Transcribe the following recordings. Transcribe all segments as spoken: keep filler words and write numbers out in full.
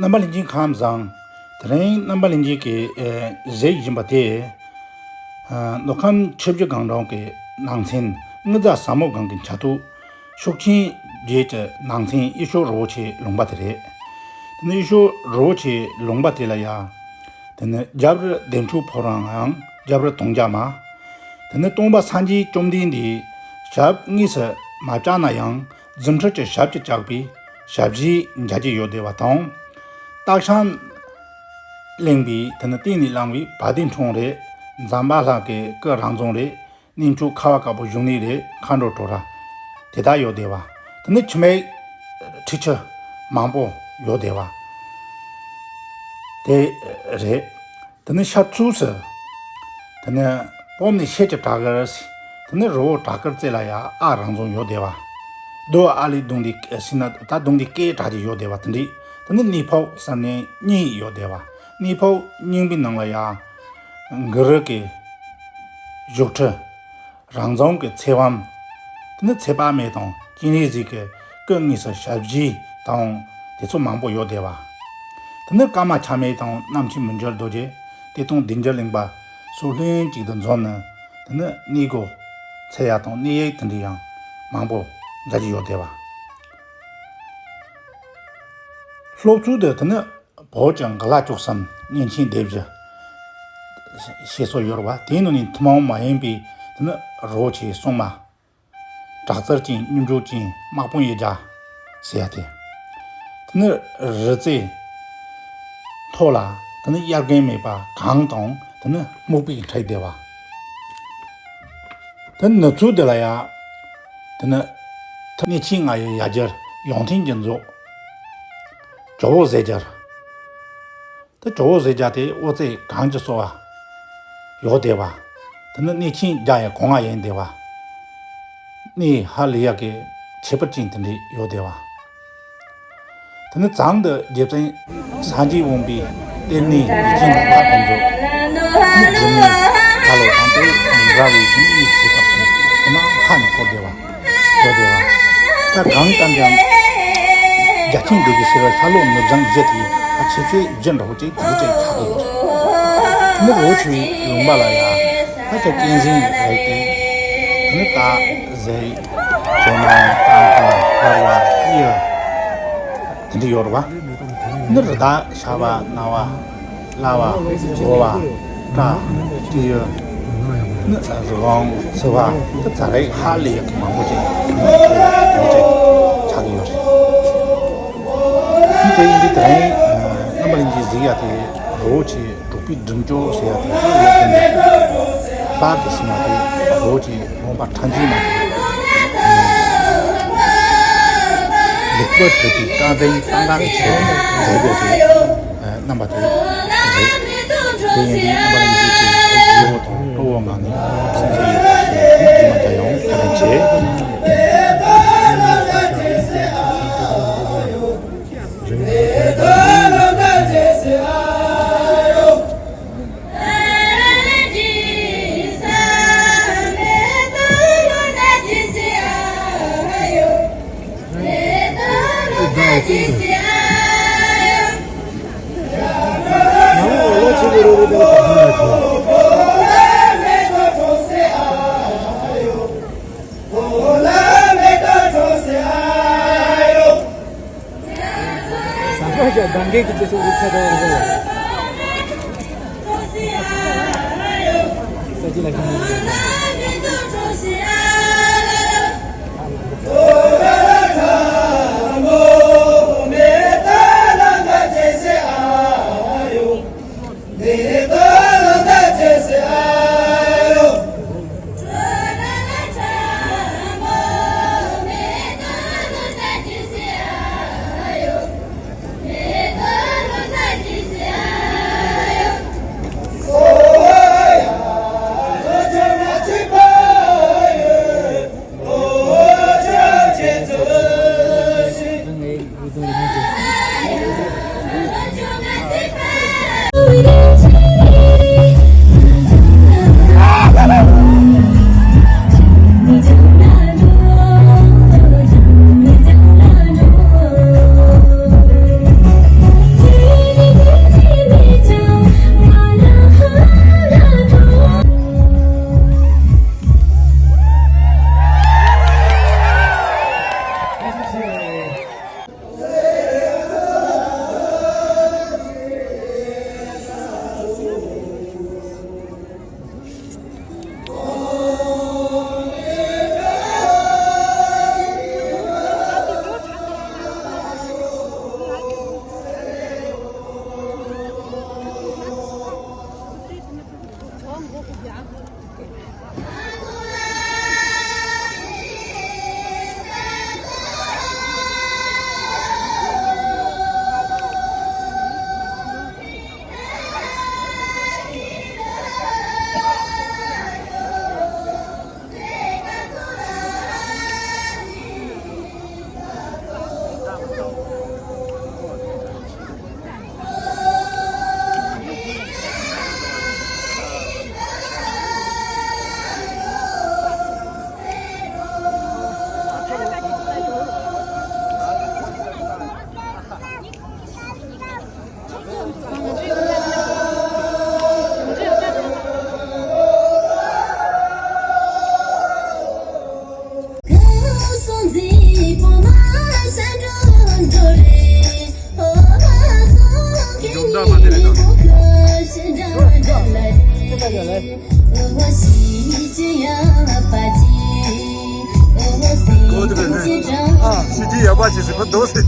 རྣམ་པ་ལྷན་རྒྱས་ཁམས་བཟང་། དེ་རིང་རྣམ་པ་ལྷན་རྒྱས་ཀྱིས་ཨེ་གཟིགས་བཞིན་པ་དེ། ཨ་མདོ་ཁམས་ཆུ་བཞི་སྒང་དྲུག་གི་ནང་ཚན་དངུལ་རྫ་ཟལ་མོ་སྒང་གི་བྱ་ཐུག་ཤུག་ཆེན་བརྒྱད་ཀྱི་ནང་ཚན་གཡུ་ཤོག་རི་བོ་ཆེའི་ལུང་པ་དེ་རེད། དེ་ནས་གཡུ་ཤོག་རི་བོ་ཆེའི་ལུང་པ་དེ་ལ་ཡ། དེ་ནས་རྒྱབ་རི་གདན་ཕྲུག་ཕོ་བྲང་ཡང་རྒྱབ་རི་དུང་རྒྱ་མ། དེ་ནས་སྟོང་པ་སངས་རྒྱས་བཅོམ་ལྡན་འདས་ཞབས་དངོས་སུ་མ་བཅགས་ན་ཡང་རྫུ་འཕྲུལ་གྱི་ཞབས་ཀྱིས་བཅགས་པའི་ཞབས་རྗེས་མཇལ་རྒྱུ་ཡོད་བསྡད་པ་དང་། སྟག་ཤམ་གླིང་པའི་དེ་ནས་སྟེང་ནས་བླངས་པའི་བ་དན་འཁྲུངས་རེད། ཛམ་བྷ་ལ་གི་སྐུ་རང་བྱུང་རེད། གནས་མཆོག་ཁ་བ་དཀར་པོ་བཞུགས་གནས་རེད། མཁའ་འགྲོ་གྲོ་ར་དེ་དག་ཡོད་བསྡད་པ། དེ་ནས་ཆུ་མིག་ཁྲི་ཆུ་མང་པོ་ཡོད་བསྡད་པ་དེ་རེད། དེ་ནས་ཤར་ཕྱོགས་སུ་དེ་ནས་སྤོམ་ནས་ཤེལ་གྱི་བྲག་དཀར། དེ་ནས་རི་བོ་བྲག་དཀར་རྩེ་ལ་ཡ་ཨ་རང་བྱུང་ཡོད་བསྡད་པ། རྡོ་ཨ་ལི་གདུང་འདི་ཟིན་ན་ད་གདུང་འདི་སྐད་གྲགས་ཀྱི་ཡོད་བསྡད་པ་དེ་འདྲ། དེ་ནས་གནས་ཕུག་ཟེར་ནས་གཉིས་ཡོད་བསྡད་པ། གནས་ཕུག་རྙིང་པའི་ནང་ལ་ཡ་གུ་རུ་གི་བཞུགས་ཁྲི། རང་བྱུང་གི་ཚེ་དབང་། དེ་ནི་ཚེ་དཔག་མེད་དང་སྤྱན་རས་གཟིགས་ཀྱི་སྐུ་དངོས་སུ་ཞབས་རྗེས་དང་དེ་ཚོ་མང་པོ་ཡོད་བསྡད་པ། དེ་ནི་ཀརྨ་ཆགས་མེད་དང་རྣམ་མཁྱེན་མི་འགྱུར་རྡོ་རྗེ། དེ་དང་བདེ་འགྱུར་གླིང་པ་སོགས་ལྷན་ཅིག་ཏུ་འཛོམས་ནས། དེ་ནི་གནས་སྒོ་འཚོལ་ཡ་དང་གནས་ཡིག་དེ་འདྲ་ཡང་མང་པོ་མཇལ་རྒྱུ་ཡོད་བསྡད་པ། སློབ་གཙོ་དེ་དེ་ནི། བོད་ཀྱི་འགག་ལྷ་བཅུ་གསུམ་གཉན་ཆེན་སྡེ་བཞི་ཞེས་སོགས་ཡོད་རེད་བ། དེའི་ནང་ནས་ཐུན་མོང་མ་ཡིན་པའི་དེ་ནི་རི་བོ་ཆེའི་སྲུང་མ། བྲག་རྩར་ཅན་སྙིང་རྗེ་ཅན་དམག་དཔུང་གཡུལ་རྒྱལ་ཟེར་ཡ་དེ། དེ་ནི་རི་རྩེ་མཐོ་ལ་དེ་ནི་དབྱར་དགུན་མེད་པ་གངས་དང་དེ་ནི་སྨུག་པས་འཁྲིགས་བསྡད་པ། དེ་ནི་ནུབ་ཕྱོགས་དེ་ལ་ཡ། དེ་ནི་གནས་ཆེན་ལྔ་ཡི་ཡ་གྱལ་ཡོན་ཏན་གྱི་མཛོད། ཇོ་བོ་ཟས་སྦྱར། དེ་ཇོ་བོ་ཟས་སྦྱར་དེ་དབུ་རྩེ་གངས་ཀྱི་སོ་བ་ཡོད་བསྡད་པ། དེ་ནི་གནས་ཆེན་བརྒྱ་ཡི་གོ་ལྔ་ཡིན་བསྡད་པ། གནས་ཧ་ལས་ཡག་གི་ཁྱད་པར་ཅན་དེ་འདྲ་ཡོད་བསྡད་པ། དེ་ནི་བྱང་དུ་རྗེ་བཙུན་སངས་རྒྱས་དབང་པོའི་གཏེར་གནས་ཡིད་ཀྱི་ནམ་མཁའ་དེ་ཚོ། གནས་འདི་ནི་ད་ལོ་དང་དེ་དང་འདྲ་བའི་གནས་ཁྱད་པར་ཅན་དེ་མ་མཐའ་ནས་བསྐོར་བསྡད་པ། ཡོད་བསྡད་པ། ད་གང་ལྟར་ཀྱང་། རྒྱ་ཆེན་སྡེ་བཞི་ཟེར་བའི་ཤར་ལྷོ་ནུབ་བྱང་བཞི་དེ་ད་ཆེ་ཆེ་རྒྱུ་འདྲ་བོ་ཅིག་དེ་ཅིག་ཆགས་ཀྱི་ཡོད་རེད། དེ་ནི་རི་བོ་ཆེའི་ལུང་པ་ལ་ཡ་ད་ཆ་གཅན་གཟན་རེད་དེ། དེ་ནི་སྟག་གཟིག་ཇོ་ནང་སྟག་ཁ་ལྷ་བ་གཡུ་དེ་འདྲ་ཡོད་རེད་བ། དེ་ནི་རི་དྭགས་ཤ་བ་གནའ་བ། གླ་བ། འོ་བ། བཀྲ། སྤྲེའུ། ནི་རི་བོང་ཚི་བ་དེ་ཚ་རེག་ཧ་ལས་ཡག་གི་མང་པོ་ཅིག་དེ་ཅིག་ཆགས་ཀྱི་ཡོད་རེད། དེ་ཡིན་དུས་དེ་རིང་རྣམ་པ་ལྷན་རྒྱས་གཟིགས་ཡ་དེ་རི་བོ་ཆེ་འབྲུག་པའི་སྒྲུབ་མཆོད་ཟེར་ཡ་དེ་ལྷ་གི་ཞིང་བ་དེ་རི་བོ་ཆེ་དགོན་པ་ཁྲ་འཇིགས་མ་དེ། ལེགས་པར་གྲུབ་པའི་བཀའ་དྲིན་གཏན་འགག་གི་ཆེད་དུ་མཛད་སྒོ་དེ་གནང་བ་དེ་རེད། དེ་ཡིན་དུས་རྣམ་པ་ལྷན་རྒྱས་ཀྱིས་བརྗེ་བོ་དང་སྤྲོ་བོ་ངང་ནས་གསན་བཞིན་ཡོད་པ་ཞུ་རྒྱུ་མ་ད་ཡང་བཀའ་དྲིན་ཆེ། ཨ། ཞི་བདེ་ཡག་པ་ཅིག་ཟེར་པ་འདུག་ཟེར།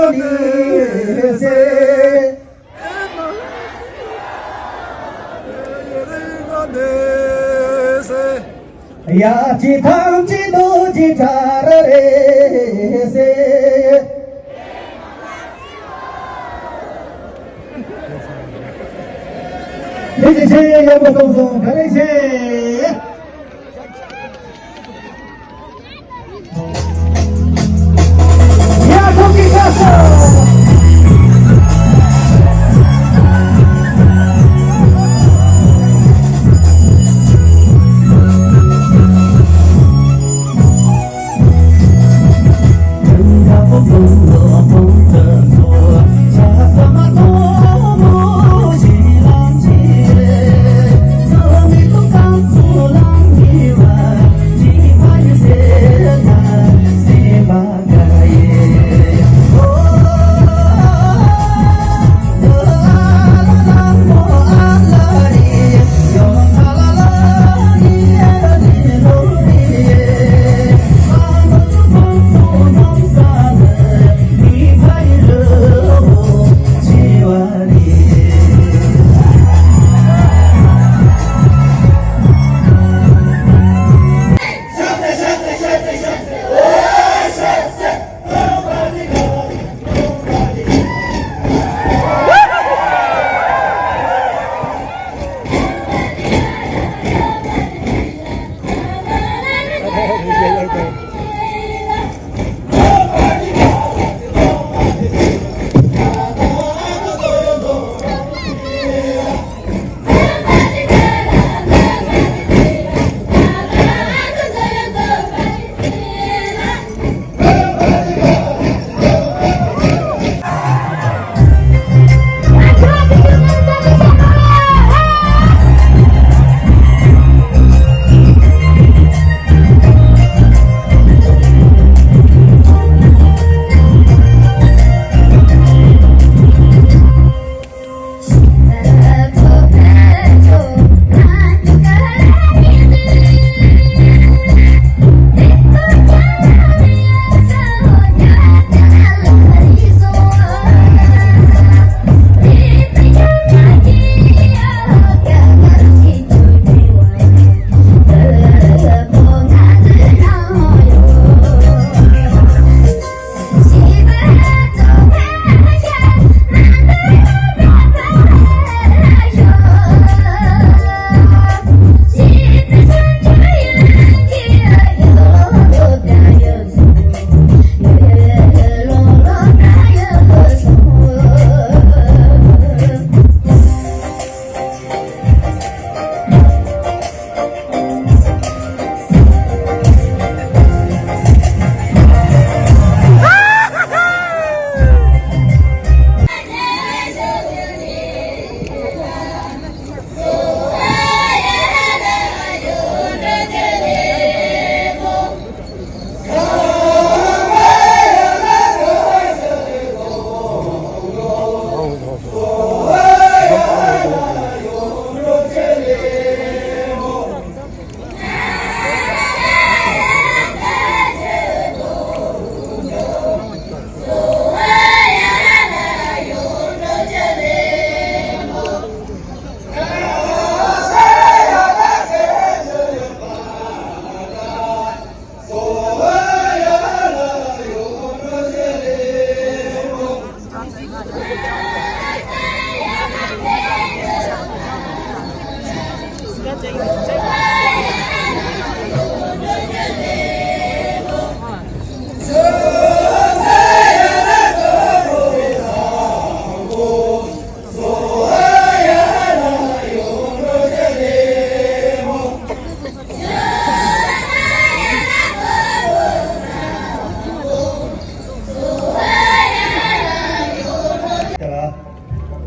ཡ། ཅི་ཐམས་ཅད་རྡོ་རྗེ་གྲལ་རེད་ཟེར། ཐུགས་རྗེ་ཆེ། ཡག་པོ་གཏོང་སོང་། བཀའ་དྲིན་ཆེ།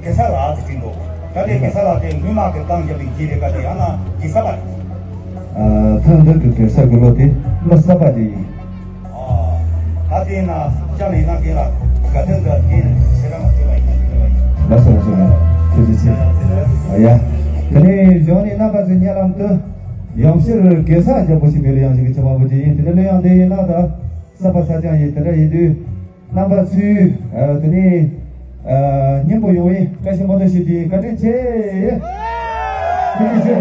གེ་སར་ལགས་ཀྱིས་བྲིས་འདུག་ད་དེ་གེ་སར་ལགས་དེ་མི་མང་གིས་བཏང་བཞག་པའི་གཞས་རེད་ག་དེ་ཡང་ན་གེ་སར་པ་རེད། ཨ། ཐེངས་འདིར་གྱི་གེ་སར་གྱི་ལོ་དེ་ལོ་གསར་པ་ཅིག་ཡིན། ཨ། ད་དེ་ན་ཅང་ལི་ན་གེ་ལ་ག་དོན་ག་གེ་ཤེས་ར་མ་ཤེས་པ་ཡིན་ན་ཤེས་པ་ཡིན། ལགས་སོ་ལགས་སོ་ལགས། ཐུགས་རྗེ་ཆེ། ཨ་ཡ། དེ་ནས་གཞུག་ནས་རྣམ་པ་ཚོའི་སྙན་ལམ་དུ་ཡང་ཕྱིར་གེ་སར་རྒྱལ་པོ་ཞེས་པའི་གླུ་དབྱངས་ཤིག་གི་ཆེད་དུ་འབུལ་རྒྱུ་ཡིན། དེ་ནས་གླུ་དབྱངས་འདི་ཡིན་ན་ད་གསར་པ་གསར་རྐྱང་ཡིན། དེ་འདྲ་ཡིན་དུས། རྣམ་པ་ཚོས་དེ་ནས་མཉེས་པོ་ཡོང་བའི་བཀྲ་ཤིས་སྨོན་འདུན་ཞུ་རྒྱུའི་བཀའ་དྲིན་ཆེ། ཐུགས་རྗེ་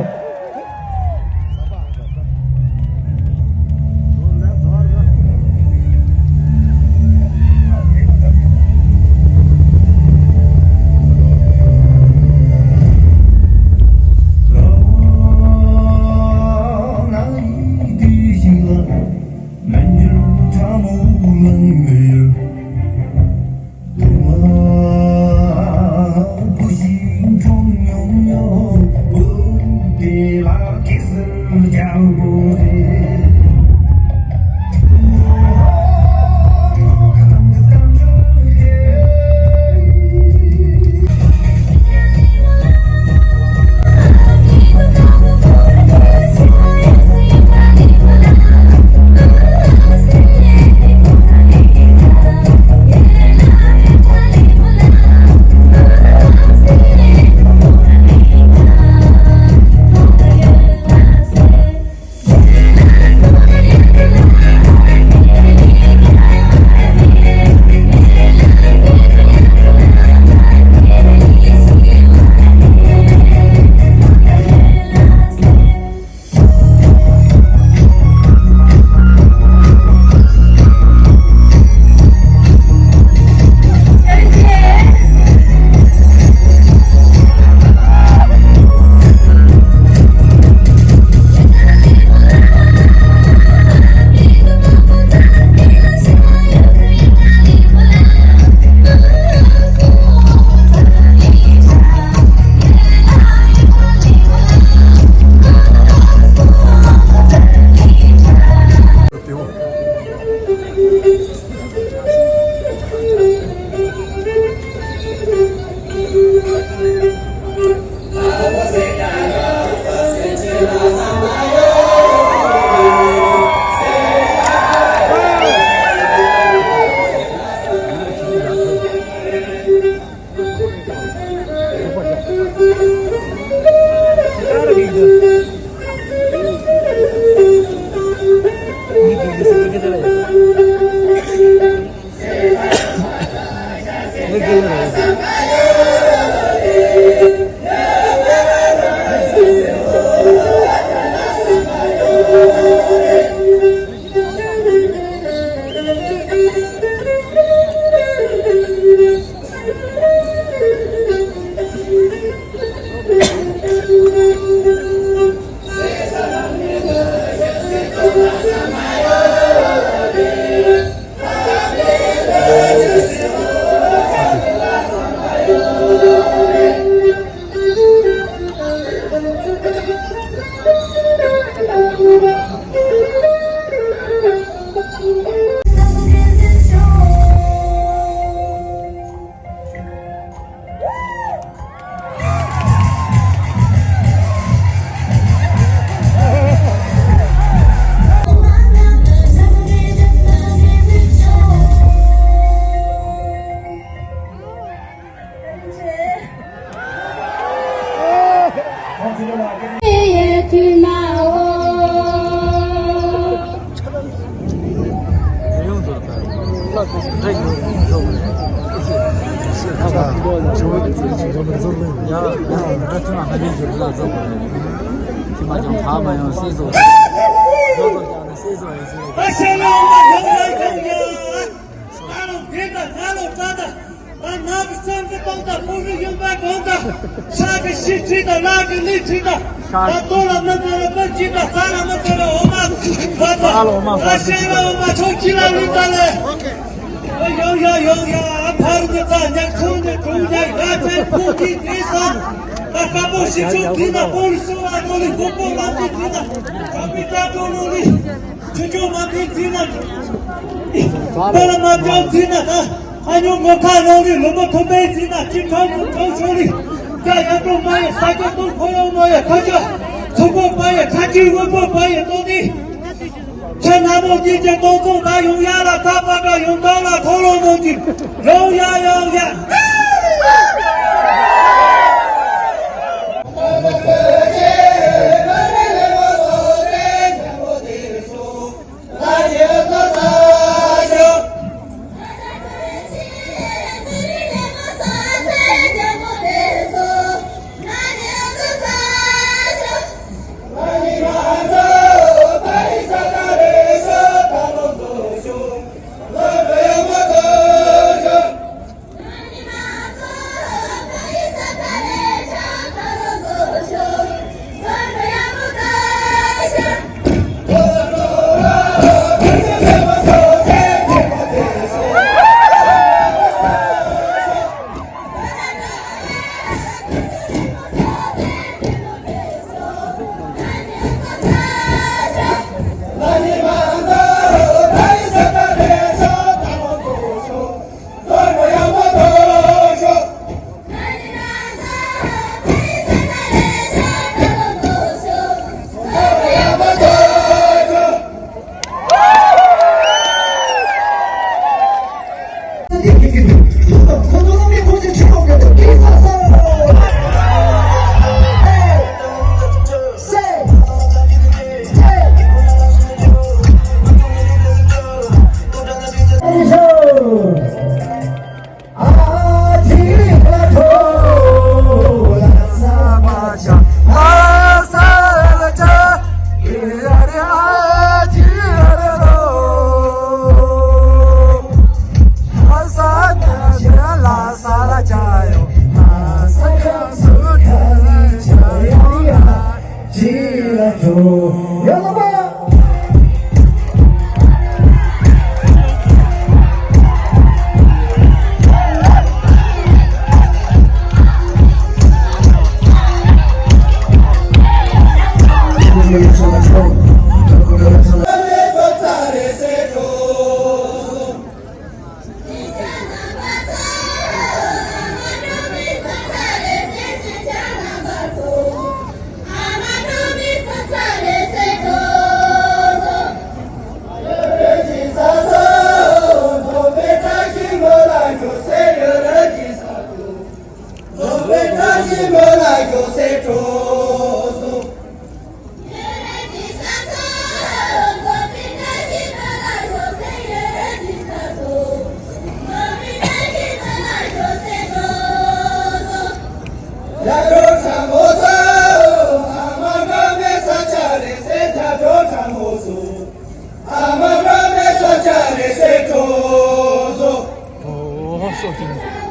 ཆེ། ང་ལོ་འདི་དང་ང་ལོ་ད་ད། ང་ནང་གི་སེམས་ཀྱི་སྟོང་དང་། ཕུགས་ཀྱི་ཡུམ་པའི་སྒོམ་དང་། ཤར་གྱི་ཤི་ཁྲིད་དང་། ལྷ་གི་ལི་ཁྲིད་དང་། ད་ལྟོ་ལ་མི་ཚོ་ལ་མི་གཅིག་དང་། ས་ལ་མི་ཚོ་ལ་འོ་མ་ཕར་ཚུར། ང་ཤེས་ལ་འོ་མ་ཕྱོགས་གཅིག་ལ་ལུས་ད་ལེ། ཡོང་ཡ་ཡོང་ཡ། ཨ་ཕར་ནི་ཙ་ཉག་ཚུར་ནི་དྲུང་ཡ། ཡ་ཆེན་ཕུགས་ཀྱི་དེ་སང་། ད་དཀར་པོ་ཤི་ཆུ་དེ་ན་པོ་ལི་སུ་བ་ནོ་ལི། སྒོ་པོ་ལམ་དེ་དེ་ན་དྲག་པའི་དྲག་ཏོ་ནོ་ལི། ཆུ་ཆུ་མ་དེ་དེ་ན། པོ་ལ་མ་ཅོ་དེ་ན་ད། ཨ་ཉོ་ངོ་ཁ་རང་རེ་ལོ་མ་ཐོབ་པའི་ཚེ་ན་ཅི་ཁྲག་ཚོ་ཁྲག་ཤོར་རེ། སྐྱ་ཡ་ཏོ་མ་ཡ་ས་སྐྱ་ཏོ་ཁོ་ཡོ་མ་ཡ་ཁ་སྐྱ། ཚོ་པོ་པ་ཡ་ཁ་སྐྱི་དབུ་པོ་པ་ཡ་ཏོ་ནི། ཁྱེད་ན་མོ་ཅི་ཅི་ཏོ་ཚོ་ད་ཡོང་ཡ་ལ་ད་པ་ད་ཡོང་ད་ལ་ཁོ་ལོ་མོ་ཅི། ཡོང་ཡ་ཡོང་ཡ། ཨ་མ་བཀྲ་ཤིས་བདེ་ལེགས་ཟེར་འགྲོ་སོང་། ཨོ་སོ་ཅིང་།